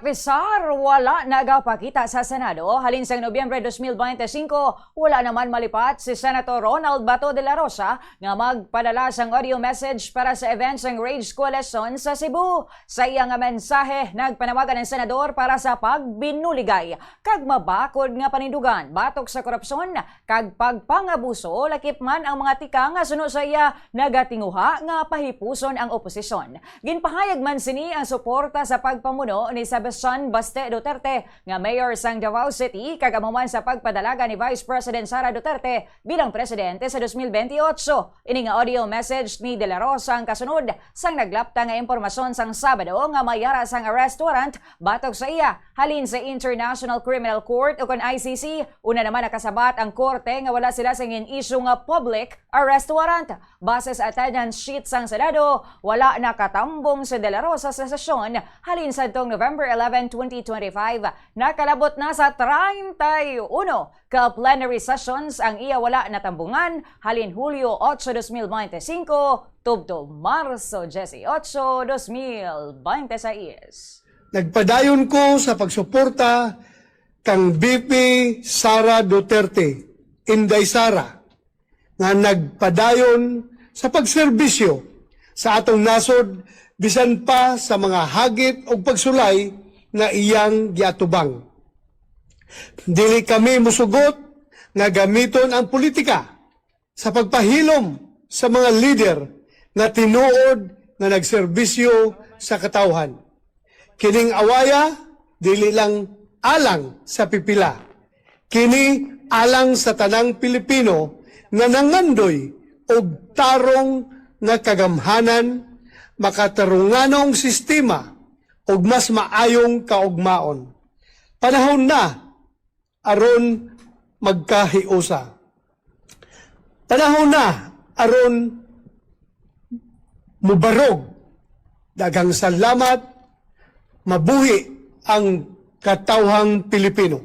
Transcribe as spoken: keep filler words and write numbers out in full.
Pesar wala nagapakita sa Senado halin sang Nobyembre dos mil bente singko, wala naman malipat si Senator Ronald Bato de la Rosa nga magpadala sang audio message para sa event sang Rage Coalition sa Cebu. Sa iya nga mensahe, nagpanawagan ang senador para sa pagbinuligay kag mabakod nga panindugan batok sa korupsyon kag pagpangabuso, lakip man ang mga tikang nga suno sa iya nagatinguha nga pahipuson ang oposisyon. Ginpahayag man sini ang suporta sa pagpamuno ni Sebastian Baste Duterte nga mayor sang Davao City kag amo man sa pagpadalagan ni Vice President Sara Duterte bilang presidente sa dos mil bentiocho. Ini nga audio message ni De La Rosa ang kasunod sang naglapta nga impormasyon sang Sabado nga may yara sang arrest warrant batok sa iya halin sa International Criminal Court, ukon I C C. Una naman, nakasabat ang korte nga wala sila sing in-issue nga public arrest warrant. Base sa attendance sheet sang Senado, wala nakatambong si De La Rosa sa sesyon halin sadtong November eleven, twenty twenty-five. Nakalabot na sa treinta y uno ka plenary sessions ang iya wala natambungan halin Hulyo otso, dos mil bente singko, tubtob Marso dieciocho, dos mil bente seis. Nagpadayon ko sa pagsuporta kang V P Sara Duterte, Inday Sara, nga nagpadayon sa pagserbisyo sa atong nasod bisan pa sa mga hagit ug pagsulay nga iyang giatubang. Dili kami musugot nga gamiton ang politika sa pagpahilom sa mga lider nga tinuod nga nagserbisyo sa katawhan. Kining awaya dili lang alang sa pipila. Kini alang sa tanang Pilipino nga nangandoy og tarong nga kagamhanan, makatarunganong sistema, ug mas maayong kaugmaon. Panahon na aron magkahiusa. Panahon na aron mubarog. Daghang salamat. Mabuhi ang katawhang Pilipino.